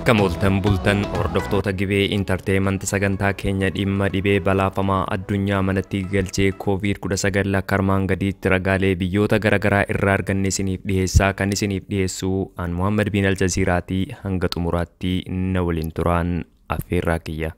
Akkam ooltan bultan hordoftoota Gibee Entertainment sagantaa keenya dhimma dhibee balaafamaa addunyaa manatti galchee COVID-19 akka armaan gadiitti ragaalee biyyoota garaagaraa irraa arganne isiniif dhiyeessaa kan isiniif dhiyeessu an Muhammad bin Aljaziiraatii hanga xumuraatti na waliin turaan affeerraa kiyya.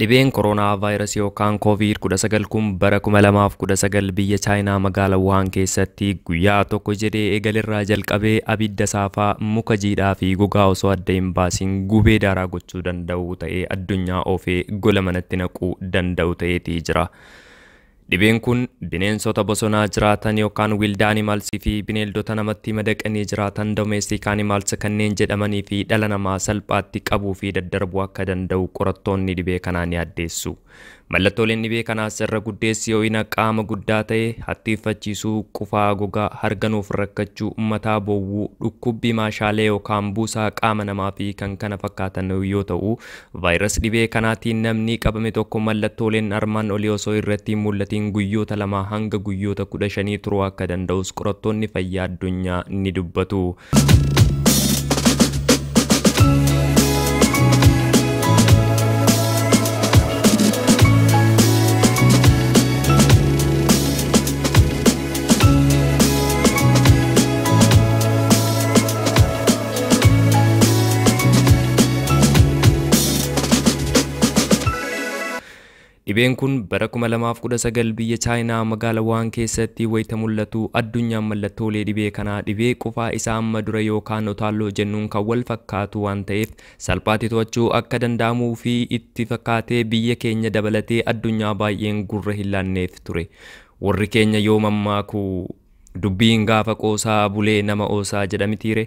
Dhibeen koronaa vaayirasii yookaan COVID-19 kun bara 2019 biyya Chaayinaa magaalaa Wuhaan keessatti guyyaa tokko jedhee eegalerraa jalqabee abidda saafaa muka jiidhaa fi gogaa osoo adda hin baasiin gubee daaraa gochuu danda'u ta'ee addunyaa oofee gola manatti naquu danda'u ta'eetii jira. Dhibeen kun bineensota bosonaa jiraatan yookaan wild animals fi bineeldota namatti madaqanii jiraatan domestic animals kanneen jedhamanii fi dhala namaa salphaatti qabuu fi daddarbuu akka danda'u qorattoonni dhibee kanaa ni addeessu. Mallattooleen dhibee kanaas irra guddeessi ho'ina qaama guddaa ta'e, hattiiffachiisuu, qufaa gogaa, harganuuf rakkachuu, mataa bowwuu, dhukkubbii maashaalee yookaan buusaa qaama namaa fi kan kana fakkaatan yoo ta'u, vaayirasii dhibee kanaatiin namni qabame tokko mallattooleen armaan olii osoo irratti hin mul'atiin guyyoota 2 hanga guyyoota 15 turuu akka danda'us qorattoonni fayyaa addunyaa ni dubbatu. Dhibeen kun bara 2019 biyya Chaayinaa magaalaa Wuhaan keessatti wayita mul'atu addunyaan mallattoolee dhibee kanaa dhibee qufaa isaa amma dura yookaan utaalloo jennuun kan wal fakkaatu waan ta'eef salphaatti to'achuu akka danda'amuu fi itti fakkaatee biyya keenya dabalatee addunyaa baay'een gurra hin laanneef ture. Warri keenya yoo mammaaku dubbiin gaafa qoosaa bulee nama oosaa jedhamitiire.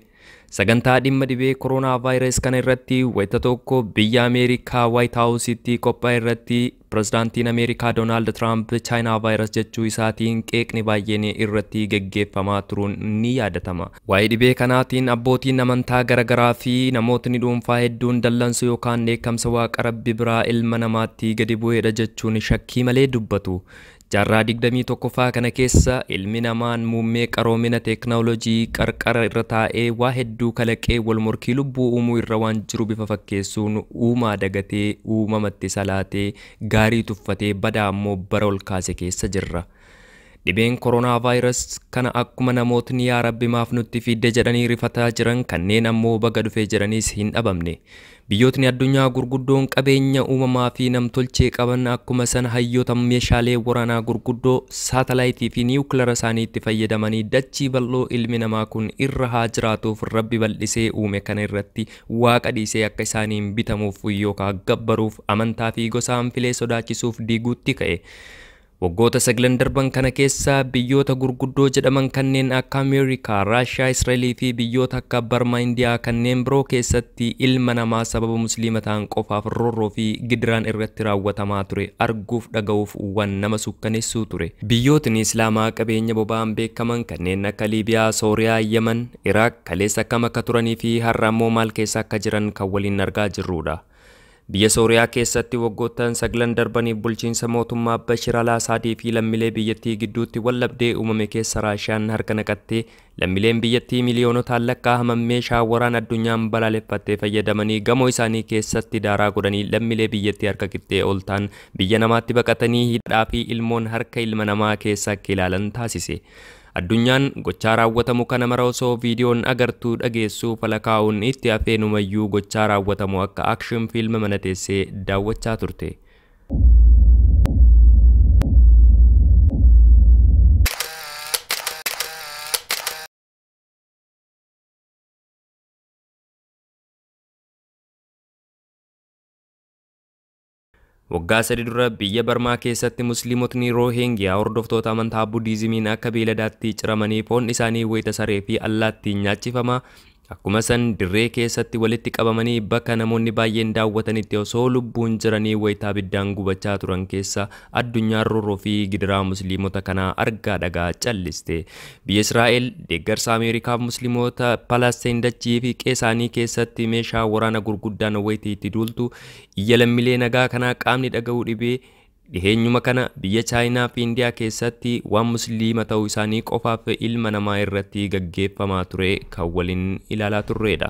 Sagantaa dhimma dhibee koronaa vaayirasii kana irratti wayita tokko biyya Ameerikaa White Houseitti qophaa'e irratti pirezidaantiin Ameerikaa Doonaald Tiraamp Chaayinaa vaayirasii jechuu isaatiin qeeqni baay'een irratti geggeeffamaa turuun ni yaadatama. Waa'ee dhibee kanaatiin abbootiin amantaa garaagaraa fi namootni dhuunfaa hedduun dallansuu yookaan dheekkamsa waaqa rabbi biraa ilma namaatti gadi bu'eedha jechuun shakkii malee dubbatu. Jaarraa 21ffaa kana keessa ilmi namaan muummee qaroomina teeknooloojii qarqara irra taa'ee waa hedduu kalaqee wal morkii lubbuu uumuu irra waan jiru bifa fakkeessuun uumaa dagatee uumamatti salaatee gaarii tuffatee badaa ammoo bara ol kaase keessa jirra. Dhibeen koronaa vaayirasii kana akkuma namootni yaa rabbi maaf nutti fidde jedhanii rifataa jiran kanneen ammoo baga dhufee jedhaniis hin dhabamne. Biyyootni addunyaa gurguddoon qabeenya uumamaa fi namtolchee qaban akkuma sana hayyoota meeshaalee waraanaa gurguddoo saatalaayitii fi niwukilara isaanii itti fayyadamanii dachii bal'oo ilmi namaa kun irra haa jiraatuuf rabbi bal'isee uume kana irratti waaqa dhiisee akka isaaniin bitamuuf yookaan gabbaruuf amantaa fi gosaan filee sodaachisuuf diiguutti ka'e. Waggoota 9 darban kana keessa biyyoota gurguddoo jedhaman kanneen akka Ameerikaa, Raashiyaa, Israa'elii fi biyyoota akka Barmaa, Indiyaa kanneen biroo keessatti ilma namaa sababa musliima ta'an qofaaf roorroo fi gidiraan irratti raawwatamaa ture arguuf dhaga'uuf waan nama sukkaneessuu ture. Biyyootni Islaamaa qabeenya boba'aan beekaman kanneen akka Liibiyaa, Sooriyaa, Yemen, Iraaq kaleessa akkam akka turanii fi har'a ammoo maal keessa akka jiran kan waliin argaa jirrudha. Biyya Sooriyaa keessatti waggoottan 9 darbaniif bulchiinsa mootummaa Bashir al-Asaadii fi lammiilee biyyattii gidduutti wallabdee uumame keessa Raashiyaan harka naqattee lammiileen biyyattii miiliyoonotaan lakkaa'aman meeshaa waraana addunyaan balaaleffattee fayyadamanii gamoo isaanii keessatti daaraa godhanii lammiilee biyyattii harka qixxee ol ta'an biyya namaatti baqatanii hidhaa fi ilmoon harka ilma namaa keessa akka ilaalan taasise. Addunyaan gochaa raawwatamu kana mara osoo viidiyoon agartuu dhageessuu falakaa'uun itti hafeenumayyuu gochaa raawwatamu akka akshin fiilma mana teessee daawwachaa turte. Waggaa 3 dura biyya Barmaa keessatti musliimotni Roohingiyaa hordoftoota amantaa Budiizimiin akka beeladaatti ciramanii foon isaanii wayita saree fi allaattiin nyaachifama. Akkuma san dirree keessatti walitti qabamanii bakka namoonni baay'een daawwatanitti osoo lubbuun jiranii wayitaa abiddaan gubachaa turan keessa addunyaan roorroo fi gidiraa musliimota kanaa argaa dhagaa calliste. Biyya Israa'el deeggarsa Ameerikaaf musliimota Palestiin dachii fi qe'ee keessatti meeshaa waraana gurguddaan wayitii itti duultu iyya lammiilee nagaa kanaa qaamni dhaga'uu dhibee dhiheenyuma kana biyya Chaayinaa fi Indiyaa keessatti waan musliima ta'uu isaanii qofaaf ilma namaa irratti gaggeeffamaa ture kan waliin ilaalaa turredha.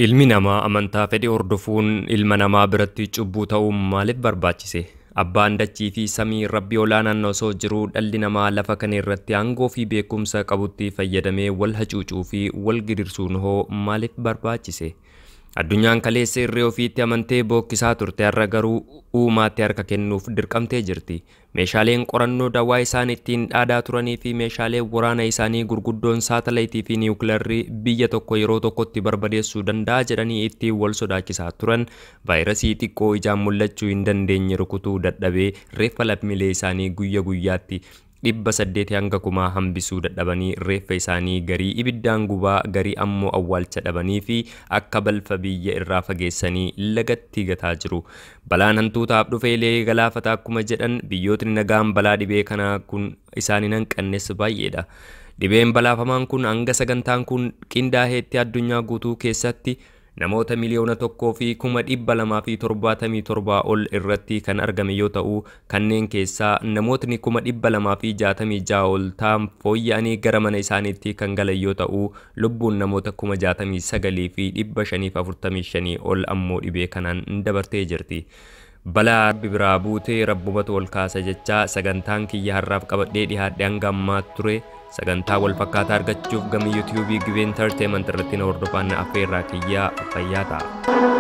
Ilmi namaa amantaa fedhe hordofuun ilma namaa biratti cubbuu ta'uu maaliif barbaachise? Abbaan dachii fi samii rabbi olaanaan osoo jiruu dhalli namaa lafa kana irratti aangoo fi beekumsa qabutti fayyadamee wal hacuucuu fi wal gidirsuun hoo maaliif barbaachise? Addunyaan kaleessa irree ofiitti amantee bookkisaa turte har'a garuu uumaatti harka kennuuf dirqamtee jirti. Meeshaaleen qorannoo dawaa isaan ittiin dhaadaa turanii fi meeshaaleen waraana isaanii gurguddoon saatalaayitii fi niwukilarri biyya tokko yeroo tokkotti barbadeessuu danda'a jedhanii ittiin wal sodaachisaa turan vaayirasii xiqqoo ijaan mul'achuu hin dandeenye rukutuu dadhabee reeffa lammiilee isaanii guyya guyyaatti 800 hanga 1000 hambisuu dadhabanii reeffa isaanii garii ibiddaan gubaa garii ammoo awwaalcha dhabanii fi akka balfa biyya irraa fageessanii lagatti gataa jiru. Balaan hantuutaaf dhufe ilee galaafata akkuma jedhan biyyootni nagaan balaa dhibee kanaa kun isaan hin hanqannes baay'eedha. Dhibeen balaafamaan kun hanga sagantaan kun qindaa'eetti addunyaa guutuu keessatti namoota 1,277,000 ol irratti kan argame yoo ta'u kanneen keessaa namootni 266,000 ol ta'an fooyya'anii gara mana isaaniitti kan galan yoo ta'u lubbuun namoota 69,545 ol ammoo dhibee kanaan dabartee jirti. Balaa rabbi biraa buutee rabbumatu ol kaasa jechaa sagantaan kiyya har'aaf qabadhee dhiyaadhe hanga ammaa ture. Sagantaa wal fakkaataa argachuuf gama yuutiyuubii Gibee Entertainment irratti na hordofaa, na affeerraa kiyyaa fayyaa ta'a.